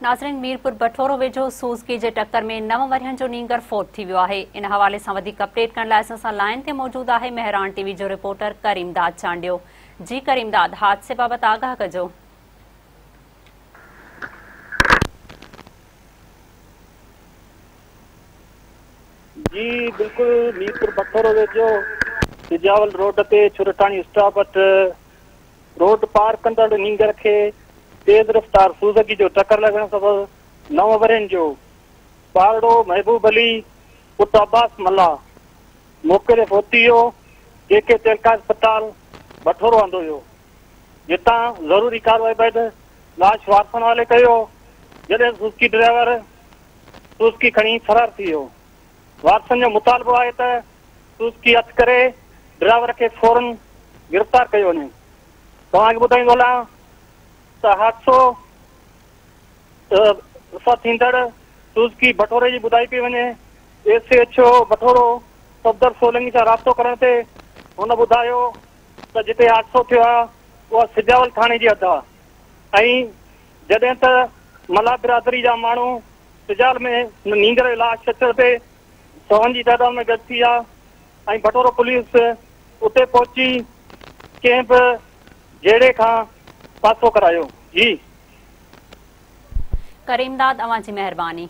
ناظرين ميرپور بٺورو ويجهو سوزڪي جي ٽڪر ۾ نو ورهين جو نينگر فوت ٿي ويو آهي ان حوالي سان وڌيڪ اپڊيٽ ڪرڻ لاء اسان سان لائين تي موجود آهي مهراڻ ٽي وي جو رپورٽر ڪريم داد چانڊيو جي ڪريم داد حادثي بابت آگاهه ڪجو. جي بلڪل ميرپور بٺورو ويجهو سجاول روڊ تي ڇرٽاڻي اسٽاپ وٽ روڊ پار ڪندڙ نينگر کي تيز رفتار سوزڪي جو ٽڪر لڳڻ سبب نو ورهين جو ٻارڙو محبوب علي پٽ عباس ملاح موقعي تي فوت ٿي ويو، جنهن کي تعلقه اسپتال بٺورو آندو ويو، جتان ضروري ڪارروائي بعد لاش وارثن حوالي ڪيو ويو، جڏهن سوزڪي ڊرائيور سوزڪي کڻي فرار ٿي ويو، وارثن جو مطالبو آهي ته سوزڪي هٿ ڪري ڊرائيور کي فورن گرفتار ڪيو وڃي. توهان کي ٻڌائيندو هلان ته حادثو سان ٿيندڙ سوزڪي بٺوري جي ٻڌائي پئي وڃي. S H O Bathoro Safdar Solangi سان رابطو ڪرڻ تي هن ٻڌايو ته جتي حادثو ٿيو آهي اها سجاول ٿاڻي جي حد آهي ۽ جڏهن ته ملاح برادري جا ماڻهو سجاول ۾ نينگر جو لاش اچڻ تي سون جي تعداد ۾ گڏ ٿي ويا ۽ بٽورو پوليس اتي پهچي ڪنهن به جهيڙي کان پاسو ڪرايو. جي. ڪريم داد اوهان جي مهرباني.